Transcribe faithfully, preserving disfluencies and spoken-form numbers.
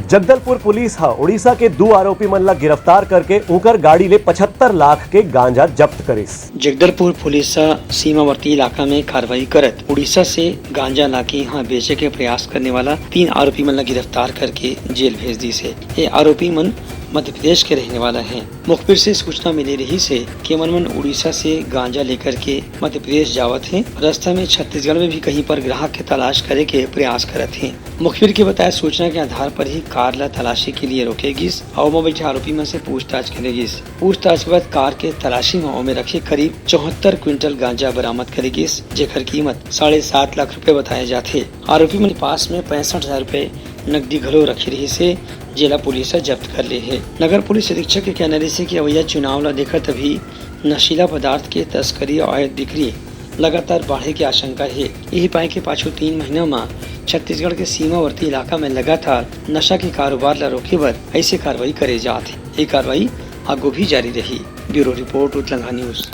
Jagdalpur police ह उड़ीसा के दू आरोपी मन ला गिरफ्तार करके उंकर गाड़ी ले पचहत्तर लाख के गांजा जब्त करिस। जगदलपुर पुलिस ह सीमावर्ती इलाका में कार्रवाई करत उड़ीसा से गांजा लाके यहां बेचे के प्रयास करने वाला तीन आरोपी मन ला गिरफ्तार करके जेल भेज दिस हे। ये आरोपी मन मध्य प्रदेश के रहने वाला हे। मुखबिर से सूचना मिले रहिस हे कि ये मन उड़ीसा से गांजा लेकर के मध्य प्रदेश जावत हे। रास्ता में छत्तीसगढ़ में भी कहीं पर ग्राहक के तलाश करे के प्रयास करत हे। मुखबिर के बताए सूचना के आधार पर ही कार ला तलाशी के लिए रोके गिस अउ ओमा बैठे आरोपी मन से पूछताछ करे गिस। पूछताछ के बाद कार के तलाशी म ओमे रखे करीब चौहत्तर क्विंटल गांजा बरामद करे गिस, जेकर कीमत साढ़े सात लाख रुपए बताए जाथे। आरोपी मन के पास में पैंसठ हजार रुपए नकदी घलो रखे रहिस हे, जेला पुलिस ह जब्त कर ले हे। नगर पुलिस अधीक्षक के कहना रहिस हे कि अवइया चुनाव ला देखत अभी नशीला पदार्थ के तस्करी अउ अवैध बिक्री लगातार बाढ़े के आशंका हे। यही पाए के पाछू तीन महीना म छत्तीसगढ़ के सीमावर्ती इलाका में लगातार नशा के कारोबार ला रोके बर ऐसे कार्रवाई करे जात हे। ये कार्रवाई आगू भी जारी रही। ब्यूरो रिपोर्ट, उतलंगा न्यूज।